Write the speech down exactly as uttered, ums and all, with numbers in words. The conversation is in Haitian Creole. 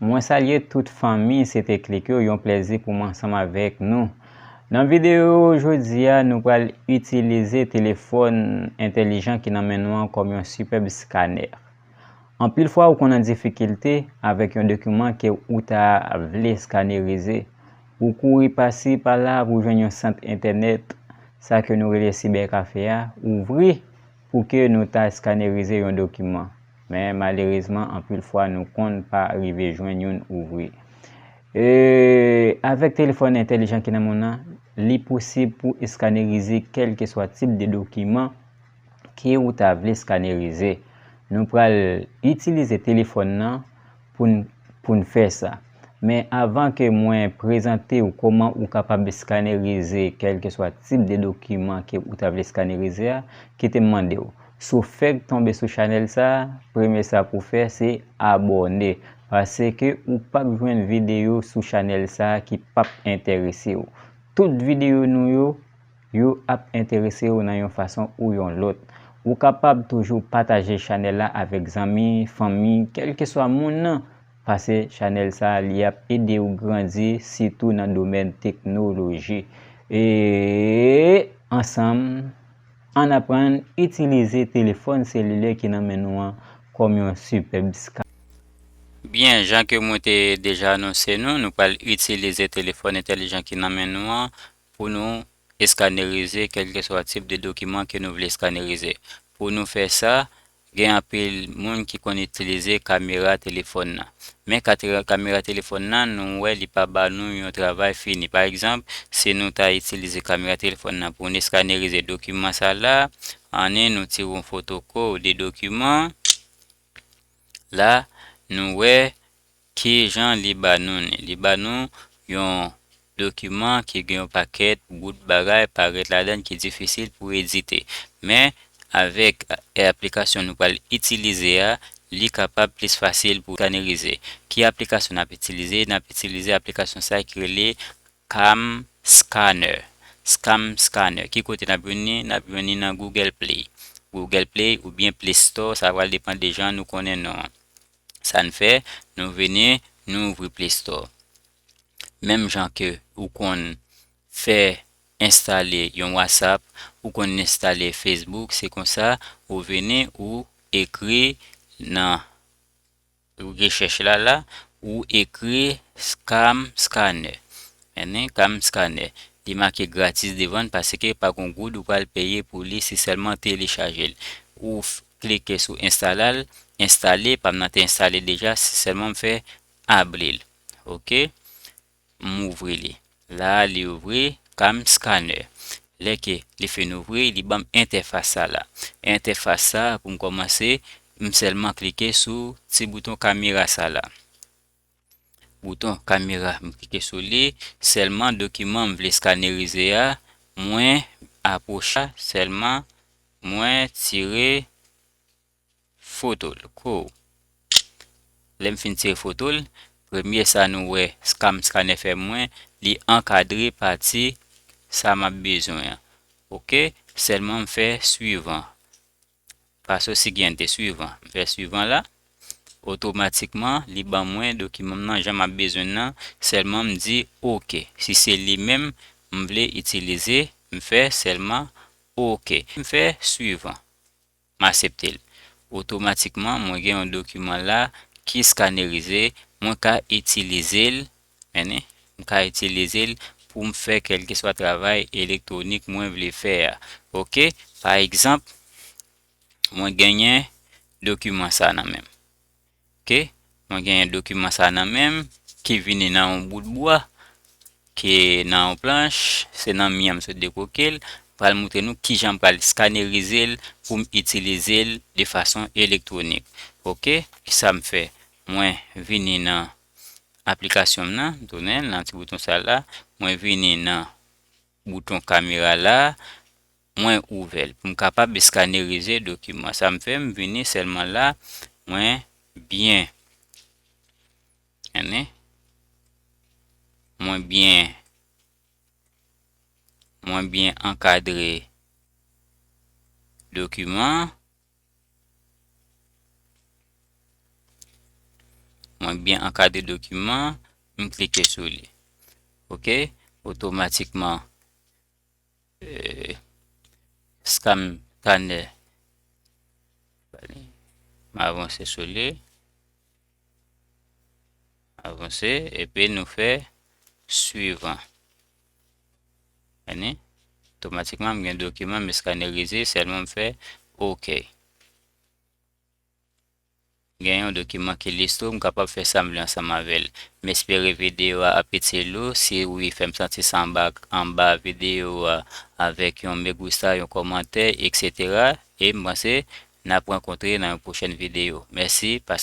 Mwen salye tout fanmi, se te Klik yo, yon plèzi pou mwen ansanm avèk nou. Nan videyo jodi a, nou pral itilize telefòn entèlijan ki nan men nou an kòm yon sipèb skanè. Anpil fwa, ou konn an difikilte avèk yon dokiman ke ou ta vle skanerize. Ou kouri pasi pala pou jwenn yon sant entènèt, sa ke nou rele sibèkafe a, ouvri pou ke nou ta skanerize yon dokiman. Men malerezman, anpil fwa, nou konn pa rive jwenn youn ouvri. E, avèk telefòn entèlijan ki nan men w nan, li posib pou eskanerize kèlkeswa tip de dokiman ke ou ta vle skanerize. Nou pral itilize telefòn nan pou n, pou n fè sa. Men avan ke mwen prezante w kòman ou kapab eskanerize kèlkeswa tip de dokiman ke ou ta vle eskanerize a, kite m mande w. Si w fèk tonbe sou chanèl sa a, premye sa pou w fè, se abòne. Paske ou p ap jwenn videyo sou chanèl sa a ki p ap enterese w. Tout videyo nou yo, yo ap enterese w nan yon fason ou yon lòt. Ou kapab toujou pataje chanèl la avèk zanmi, fanmi, kèlkeswa moun nan, paske chanèl sa a, li ap ede w grandi, sitou nan domèn teknoloji. E ansanm, ann aprann itilize telefòn selilè ki nan men nou an kòm yon sipèb skanè. Byen, jan ke mwen te deja anonse nou, nou pral itilize telefòn entèlijan ki nan men nou an pou nou eskanerize kèlkeswa tip de dokiman ke nou vle eskanerize. Pou nou fè sa, gen anpil moun ki konn itilize kamera telefòn nan. Men katre-, kamera telefòn nan, nou wè li pa ba nou yon travay fini. Pa egzanp, si nou ta itilize kamera telefòn nan pou n eskanerize dokiman sa la, ann nou tire yon foto kou de dokiman. La, nou wè kijan li ba nou ni. Li ba nou yon dokiman ki gen yon pakèt bout bagay parèt ladan l ki difisil pou edite. Men, avèk a-, aplikasyon nou pral itilize a, li kapab plis fasil pou eskanerize. Ki aplikasyon n ap itilize? N ap itilize aplikasyon sa ki rele Cam Scanner. Cam Scanner. Ki kote n ap jwenn li? N ap jwenn li nan Google Play. Google Play oubyen Play Store, sa pral depann de jan nou konnen non an. Sa n fè, nou vini, nou ouvri Play Store. Menm jan ke ou konn fè enstale yon WhatsApp, ou konn enstale Facebook, se konsa ou vini, ou ekri nan rechèch la, la, ou ekri Cam Scanner. Men, Cam Scanner. Li make gratis devan l paske pa gon goud ou pral peye pou li, se sèlman telechaje l. Ou f-, klike sou enstale l, enstale, pa m nan te enstale deja, se sèlman m fè abri l. Oke? M ouvri li. La, li ouvri Cam Scanner. Lè ke li fin ouvri, li ban m entèfas sa la. Entèfas sa, pou m kòmanse, m sèlman klike sou ti bouton kamera sa la. Bouton kamera, m klike sou li. Sèlman dokiman m vle skanerize a, mwen apwoche, sèlman mwen tire foto l. Kou. Lè m fin tire foto l, premye sa nou wè Cam Scanner fè mwen, li ankadre pati sa m ap bezwen an. Oke, sèlman m fè swivan. Paso siguiente, swivan. M fè swivan la. Otomatikman, li ban mwen dokiman m nan jan m ap bezwen l nan, sèlman m di oke. Si se li menm m vle itilize, m fè sèlman oke. M fè swivan. M aksepte l. Otomatikman, mwen gen yon dokiman la ki skanerize, mwen ka itilize l, men, m ka itilize l pou m fè kèlkeswa travay elektwonik mwen vle fè a. Oke? Pa egzanp, mwen genyen dokiman sa nan men m. Oke? Mwen genyen dokiman sa nan men m, ki vini nan yon bout bwa, ki nan yon planch, se nan mi an m sot dekwoke l, pral montre nou kijan m pral skanerize l pou m itilize l de fason elektwonik. Oke? Kisa m fè? Mwen vini nan aplikasyon m nan, tounen nan ti bouton sa la, mwen vini nan bouton kamera la, mwen ouvè l pou m kapab eskanerize dokiman. Sa m fè, m vini sèlman la, mwen byen, mwen byen, mwen byen ankadre dokiman. byen ankadre dokiman, m klike sou li. Ok, otomatikman, eh, scanner, m avanse sou li, avanse, epi nou fè swivan. Otomatikman, m gen dokiman m eskanerize, sèlman m fè ok. Gen yon dokiman ki liste, m kapab fè sa m vle ansanm avè l. M espere videyo a ap itil ou. Si wi, fè m santi sa anba, anba videyo a avèk yon me gusta, yon kòmantè, et cetera. E m panse n ap rankontre nan yon pwochèn videyo. Mèsi paske